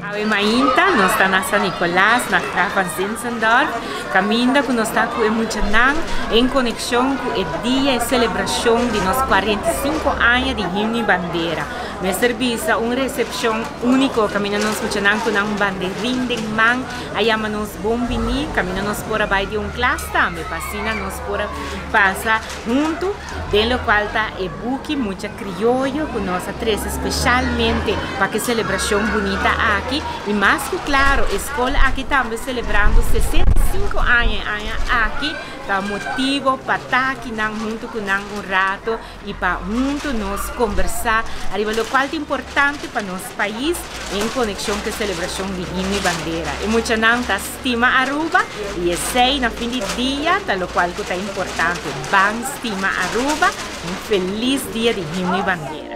Awe mainta nos ta na San Nicolas, na Graf van Zinzendorf, caminda cu nos ta cu e muchanan en conexion cu e dia e celebracion di nos 45 aña di Himno y Bandera. Mester bisa un recepcion unico caminda nos muchanan cu nan banderin den man a yama nos bon bini, caminda nos por a bay di un klas tambe pa asina nos por a pasa hunto den locual ta e buki Mucha Crioyo cu nos a trece specialmente pa ke celebracion bunita aki y mas cu claro e scol aki tambe celebrando 65 aña e aña aki ta motibo pa ta aki nan hunto cu nan un rato y pa hunto nos combersa ariba locual ta importante pa nos pais en conexion cu e celebracion di Himno y Bandera. E muchanan ta stima Aruba y esey na fin di dia ta locual cu ta importante. Ban stima Aruba! Un feliz dia di Himno y Bandera!